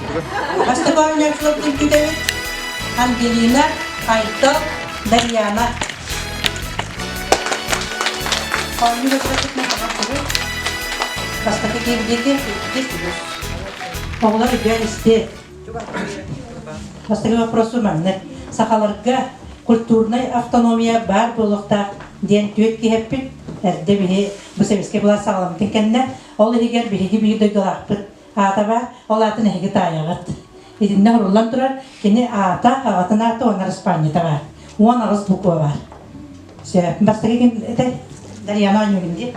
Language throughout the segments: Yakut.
Бастакы оонньооччуларбытын күүтэбит. Ангелина, Айтал, Дарьяна. Оонньуу көрдөрбүтүнэн хаҕар Бастакы киирдиэки, иккис, үһүс. Оҕолор өйдөөн исти. Бастакы вопросу маннык. Сахаларга культурнай автономия баар буолуохтаах диэн түөрт киһи эппит. Эрдэ биһи бу сэбиэскэй былаас саҕаламмытын кэннэ, ол иһигэр биһиги биир дойдулаахпыт аата баар, ол аатын эһиги таайаҕыт. Итиннэ суруллан турар, кини аата, аҕатын аата уонна араспаанньата баар. 18 буква баар. Сөп. Бастакы ким этэй? Дарьяна оонньуугун дии.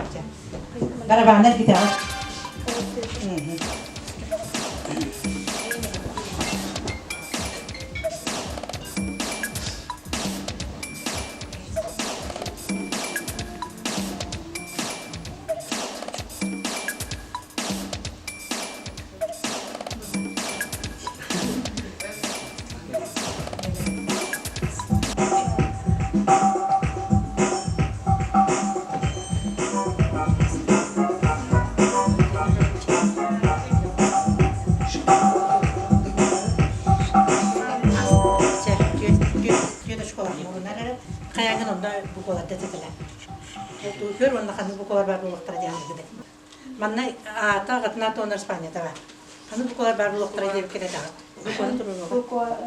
Барабааны эргитэҕит. Хайаҥын онно букваларда тетеле. Көр уонна ханнык буквалар бар буолуохтара диэн Манна аата аҕатын аата уонна Испанията баар. Ханнык буквалар баар буолуохтара диэбиккэ даҕат. Букваны туруоруоҕа. Буква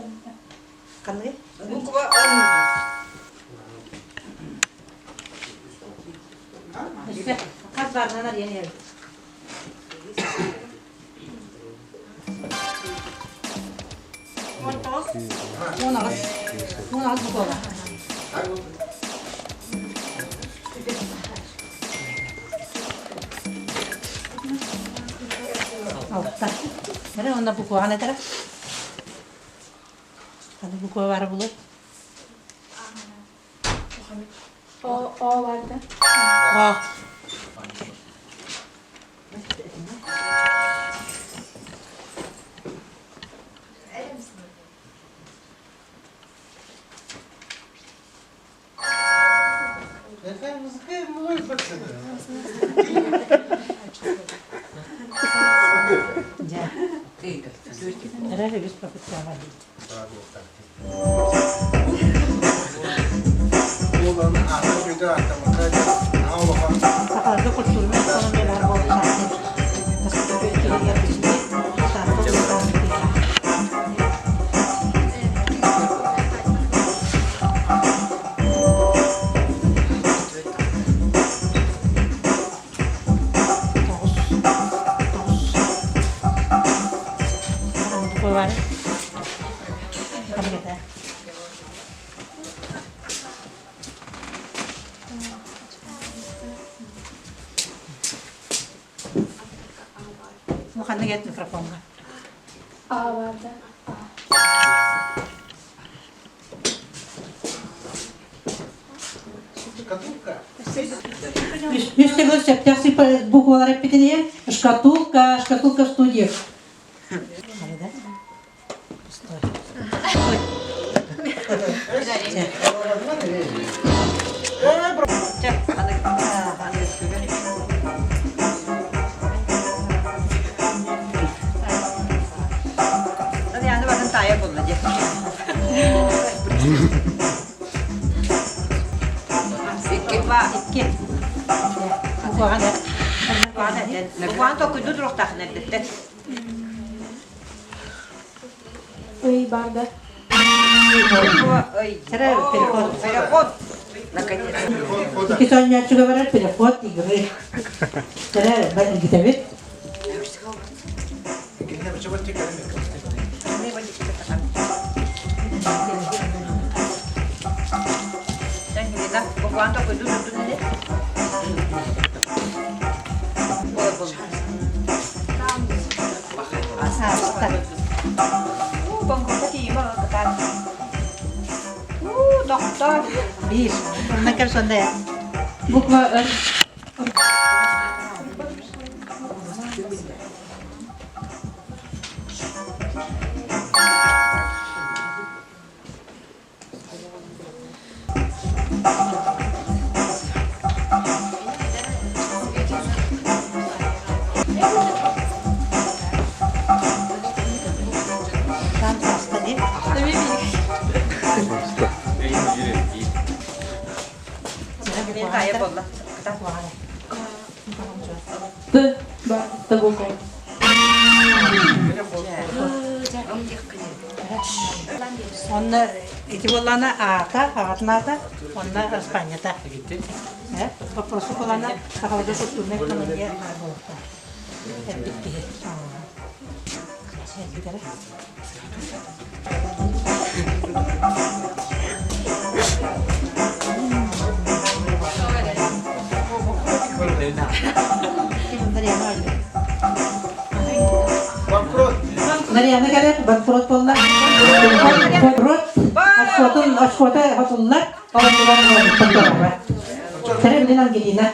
Ханныгы? Буква Өссө хас баарынан арыйан иһэбит. 18. 18 буквала. Алта. Эрэ онно букваҕын этэрэ. Ханнык буква баара булуй? О, О барды. О. Дьэ. Эрэ үгүс попытка Сахаларга культурнай автономия баар буолуохтаах. Тоҕус. Тоҕус. Буква Ну, ханнык эт микрофонга? А барды. Үс төгүл сөптөөх буквалар эппитин шкатулка, шкатулка в студии. Икки. Ый барда. Переход. Переход. Наконец. Икки сонньооччуга барар переход игры. Терэ эргитэбит. Биир. Онно кэм сонда Буква Р. Т бар Т буква. Онно ити буоллаана аата, аҕатын аата, онно Испанията. Вопросу буоллаана сахаларга культурнай автономия баар буолуохтаах. Эппит киһи. Эппитэрэ. Нарьяна кэлэр, банкрот буолла. Банкрот, очкотун, очкота хотуллар, олордулар Тэрэ билин Ангелина.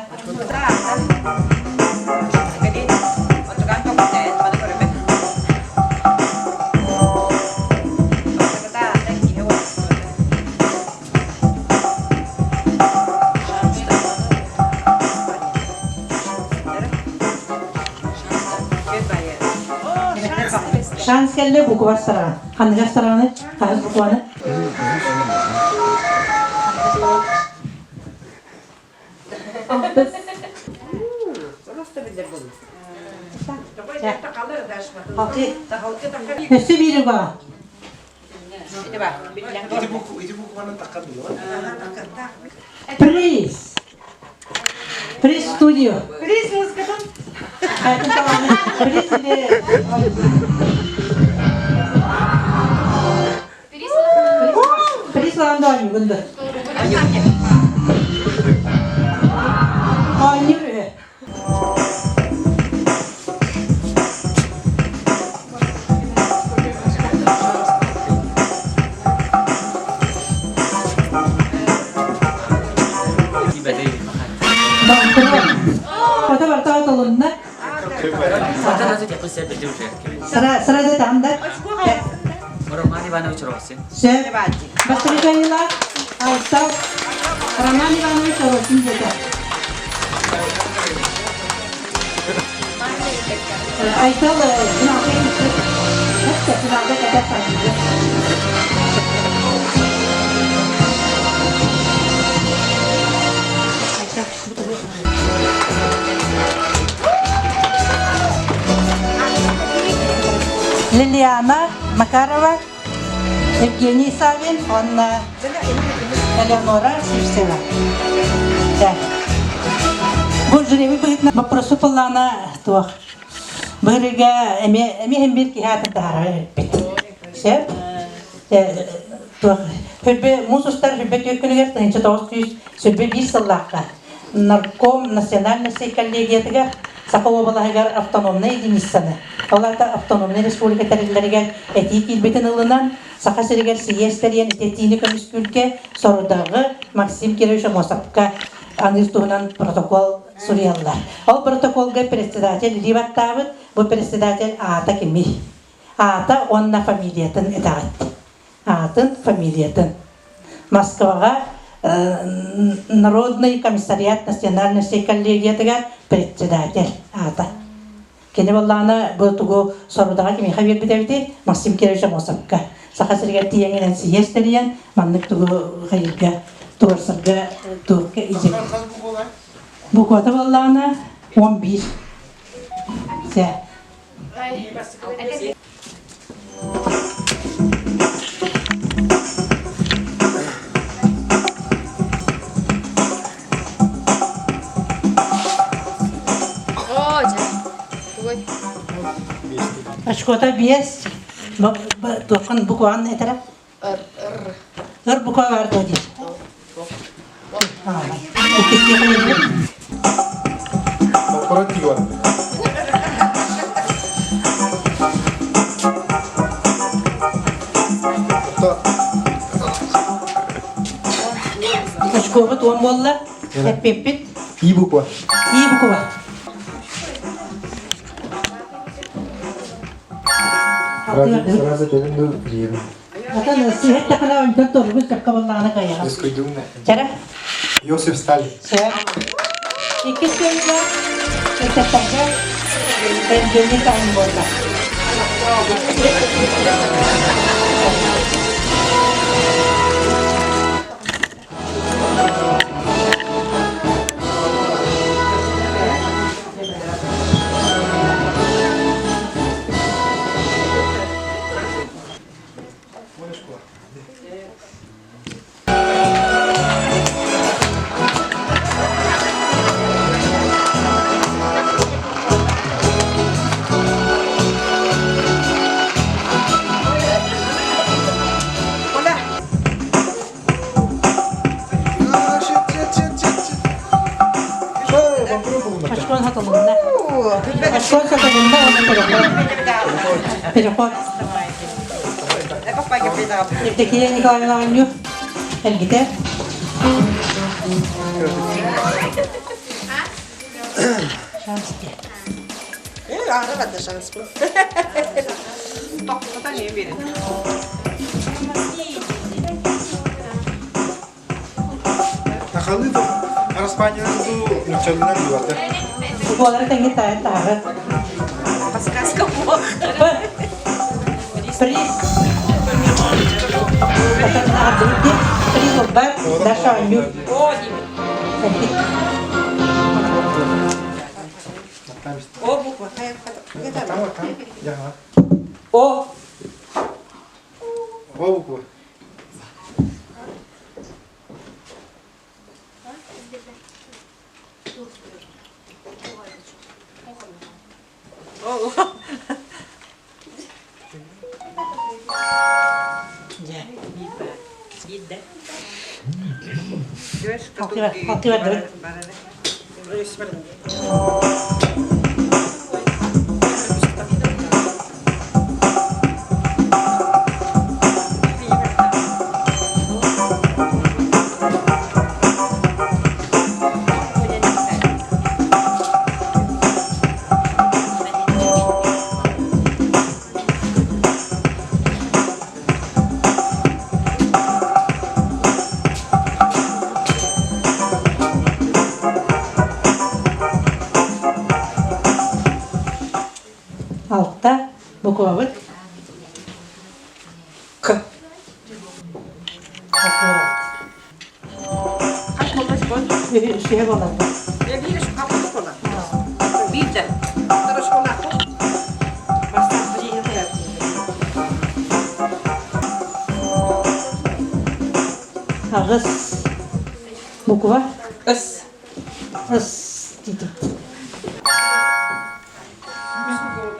Шанс кэллэ буква сараҕа. Ханныгар сараҕаны? Хаһыс букваны? Өссө биир баҕа. Приз. Приз студио. Приз музыкатын. Приз или... Приз лаанда оонньуугун да. Оонньуур үһү. Банкрот. Ото барта отолунна. Сразу там да. Роман Иванович Росин. Сөп. Бастакы Айтал Роман Иванович Росин деді. Айтал финалга киирбит. Финалга кэтэр сандыгы. Лилиана Макарова, Евгений Савин уонна Элеонора Сивцева. Бу жребий быһыытынан вопросу пыллаана туох. Быһырыга эми эми хем бир киһи атын таһара эппит. Сөп? Туох. Хүрбе муус устар хүрбе түөрт күнүгэр 1991 сыллаахха нарком национальностей коллегиятыгар Саха уобалаһыгар автономнай единицаны, ол аата автономнай республика тэриллэригэр этии киирбитин ылынан, Саха сиригэр сийиэс тэрийэн итэтиини көмүскүүргэ сорудаҕы Максим Кирович Амосовка аныыр туһунан протокол суруйаллар. Ол протоколга председатель илии баттаабыт, бу председатель аата кимий? Аата уонна фамилиятын этэҕит. Аатын, фамилиятын. Москваҕа Народный комиссариат национальностей коллегиятыгар председатель аата. Кини буоллаҕына бу тугу сорудаҕа кимиэхэ биэрбит эбитий? Максим Кирович Амосовка. Саха сиригэр тиийэҥинэн сийиэс тэрийэн маннык тугу хайыырга туруорсарга туохка илдьэ. Буквата буоллаҕына 11. Сэ. Очкота биэс. Туоххан букваны этэрэ? Р буква бар дуо диир. Коротиво. Очкобут уон буолла. Эппиппит. И буква. И буква. Сразу кэлин бу приемы. Атын сыһыт тахана онтон торгун сөпкө боллаҕына кыайаҕын. Чара? Иосиф Сталин. Сөп. Иккис кыайыыга ыччаттарга Евгений Сталин буолла. Хотулунна. Очко сотулунна уонна переход. Переход. Евдокия Николаевна оонньуу. Элгитэ. Шанс Аара шанс был. Тоқтата не берет. Сахалыы да араспаанньанан дуу, нууччалыынан дуу ата. Буолары тэҥҥэ таайан таһаҕыт. Подсказка бог. Приз. Потом аҕардыбыт приз ылбат, Даша оонньуур. О, деймин. О буква. О. О буква. Алтыга Алта буквабыт К. Үһү буолар. Аҕыс буква С. Ыс диэтим.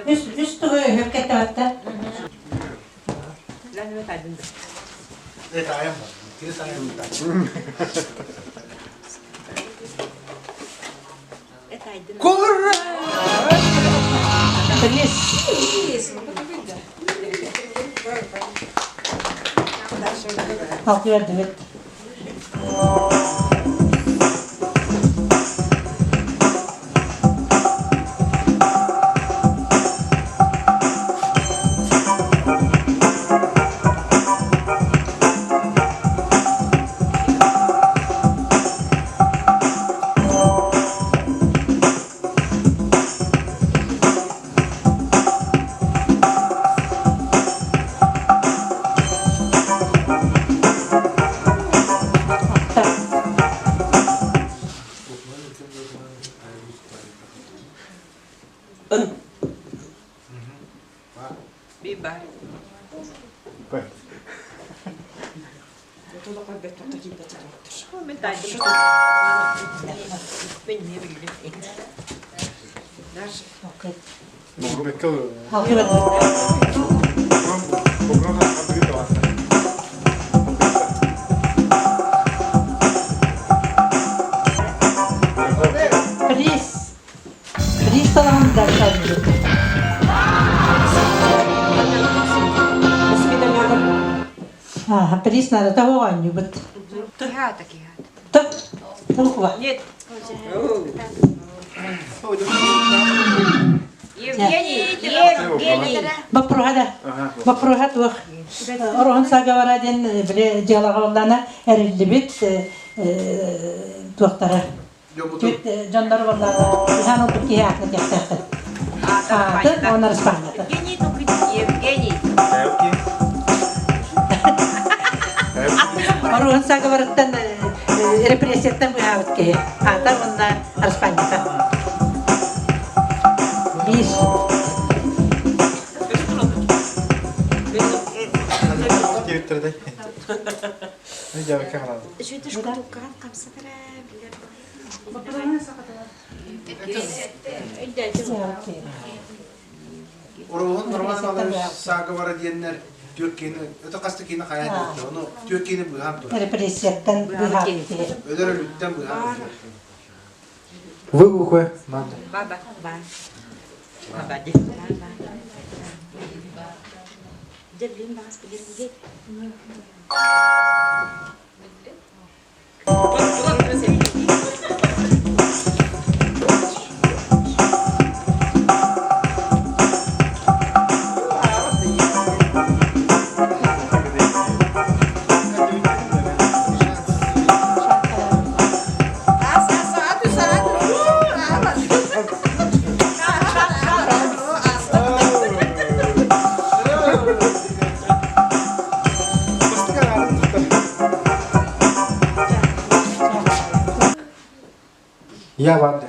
Үс үс тугу өһөккө эттэҕиттэ? Приз. Алты бердибит. Так. Ын. Би бар. Алты бердибит. Приз. Приз талаҕын дальше Ага, приз надо того оонньуубут. Т. Буква. Нет. Евгений. Евгений. Боппуруһа да. Боппуруһа туох. Ороһун саговара диэн били дьыалаҕа буоллаана эриллибит туохтара. Дьоннор буоллаана ыһан ылбыт киһи аатын этиэхтээххит. Ааты уонна Испанията. Евгений Евгений. Оруһун саговарыттан репрессияттан быыһаабыт киһи. Аата уонна Испанията. Биир. Уруһун Роман Иванович саагыбара диэннэр түөрт киһини, өтө хаста киһини хайаан диэбиттэр, ону түөрт киһини быыһаан турар. Репрессияттан быыһаабыт киһи. Өлөр өлүттэн быыһаан турар. Вы буква. Надо. Баба. Ба. Я барды.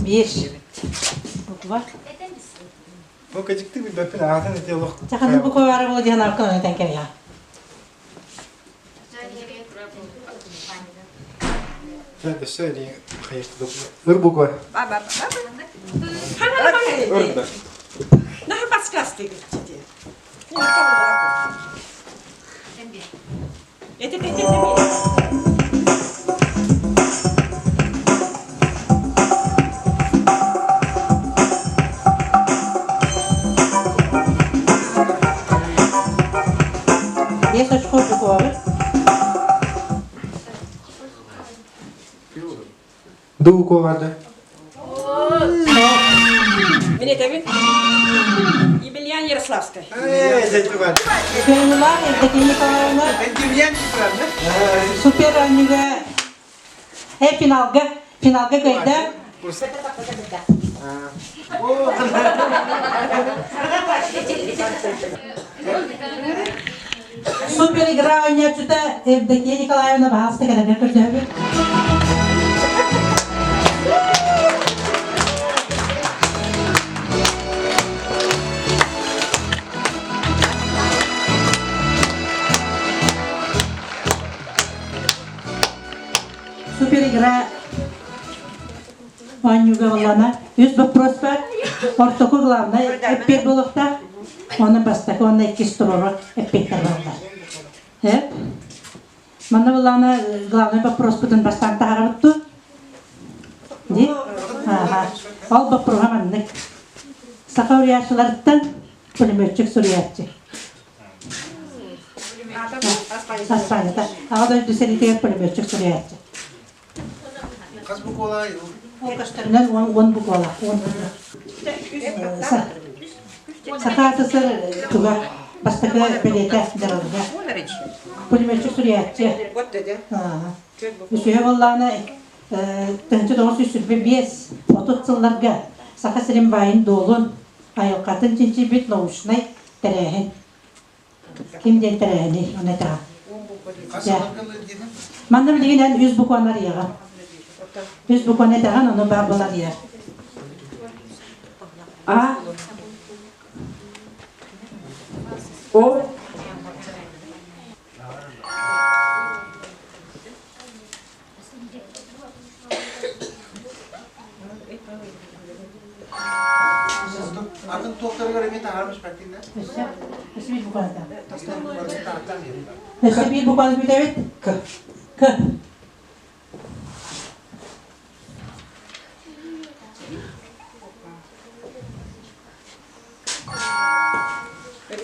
Биир. Буква. Бу кэдьикти билбэппин аатын ити олох. Чаханы буква баара була диэн аркан этэн кэбиһэ. Өссө не хайырты Ыр буква. Ырда. Наһа подсказки тебе. Это ты Биэс очко буквабыт. Ду буква барды. Меня это Емельян Ярославская. Эй, дядя Ваня. Кыайыылаах Евдокия Николаевна Евдокия правда? супер оонньууга э финалга финалга кыайда. Супер игра оонньооччута Евдокия Николаевна баһаалыста кэлэргэр көрдөһөбүт. Супер игра оонньууга буоллаҕына үс вопрос бар. Ортоку главнай эппиэт буолуохтаах. Оны бастакы уонна иккис туруору эппиэттэр буолаллар. Эп. Манна буоллаҕына главный вопроспутун бастаан таһаарабыт дуо? Ди? Ааха. Ол боппуруоһа маннык. Саха уруйааччыларыттан пулеметчик суруйааччы. Аспаанньата. Аҕа дойду сэриитигэр пулеметчик суруйааччы. Хас буквалаах? Ол көстөрүнэн уон уон буквалаах. Уон Саха СССР туга бастакы бэлиэтэ дьаралыга. Пулеметчик суруйааччы. Үсүһэ буоллаҕына 1935 30 сылларга Саха сирин баайын-дуолун, айылҕатын чинчийбит научнай тэрээһин. Ким диэн тэрээһиний, ону этэҕин. Манна билигин эн үс букваны арыйаҕын. Үс букваны этэҕин, ону баар буолан арыйар. А. О. Атын туохтарыгар эмиэ таһаарбыт спортивный. Өссө, өссө биир букваны Өссө биир букваны бүтэбит. К. К.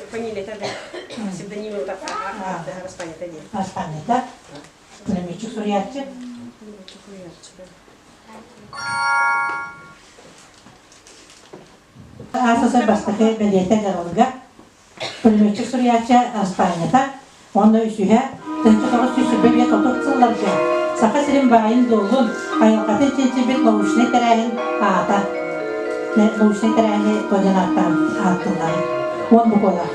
Фамилия да. Псевдоним Распанята диэн. Распанята. Пулеметчик суруйааччы. АССР бастакы бэлиэтэ дьаралыга пулеметчик суруйааччы Аспаанньата уонна үсүһэ 1935 сылларга Саха сирин баайын-дуолун, айылҕатын чинчийбит научнай тэрээһин аата. Научнай тэрээһини туонньан ааттаан ааттыллар. Уон буквалаах.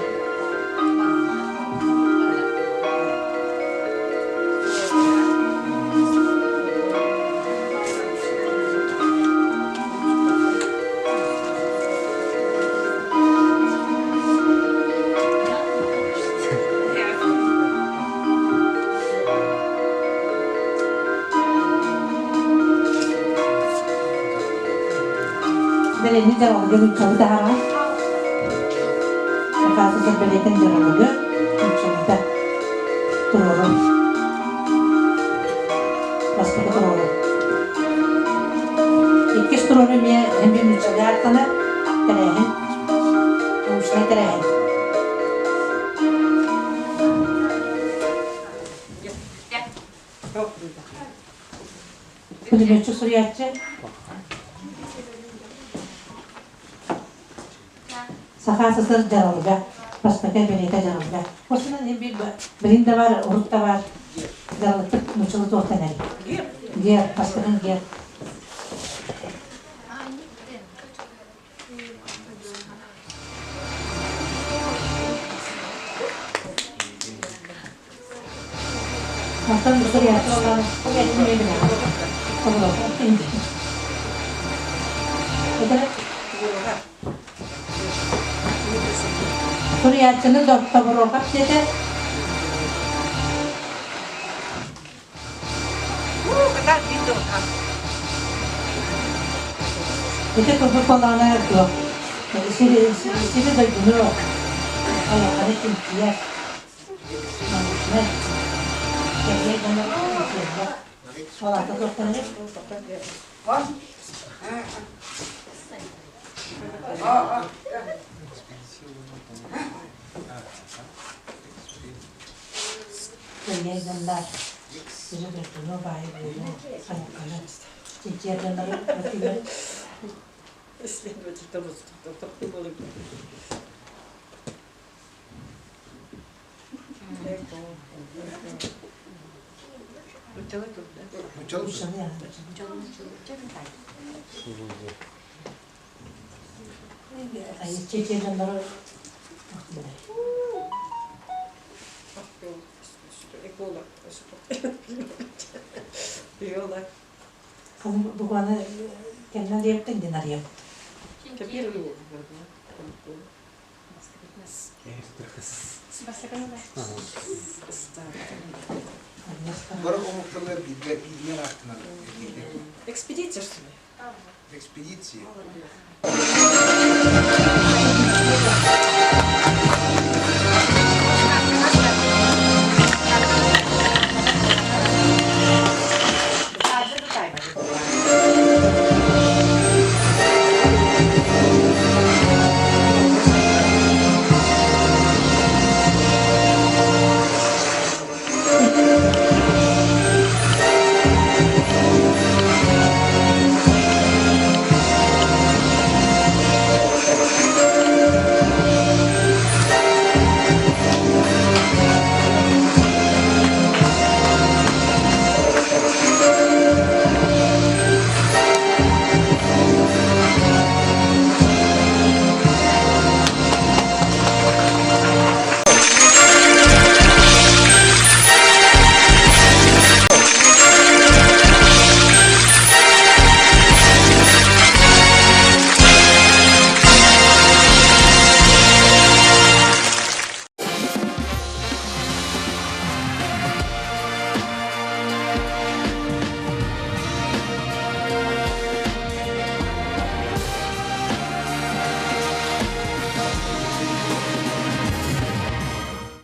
Бэлэни дьаралыгы нууччалыы таһаара. Сакаас бэлиэтин дьаралыгы нууччалыыта туруору. Бастакы туруору. Иккис туруору эмиэ эмиэ нууччалыы ааттанар тэрээһин. Научнай тэрээһин. Пулеметчик суруйааччы. Саха СССР дьаралыга, бастакы бэлиэтэ дьаралыга. Осунан биир билин да бар, урут да бар, дьаралыктык нуччалы туохтан эрий. Гер, бастакын гер. Онтон суруйааччы буоллаҕына, Суруйааччыны Тобуруокап диэтэ. Ити курдук буоллаҕына туох сири дойдуну айылҕаны чинчийэр научнай кэрийэр дьоно үтүөллэр. Ол аата туохтан Кэрийэр дьоннор сири дойдуну баайы буолуу айылҕаны чинчийэр дьоннору Исследователь Букваны кэннэ диэптин дин арыйабыт. Бары омуктарга бииргэ бииринэн ааттанар Экспедиция что ли? Экспедиция.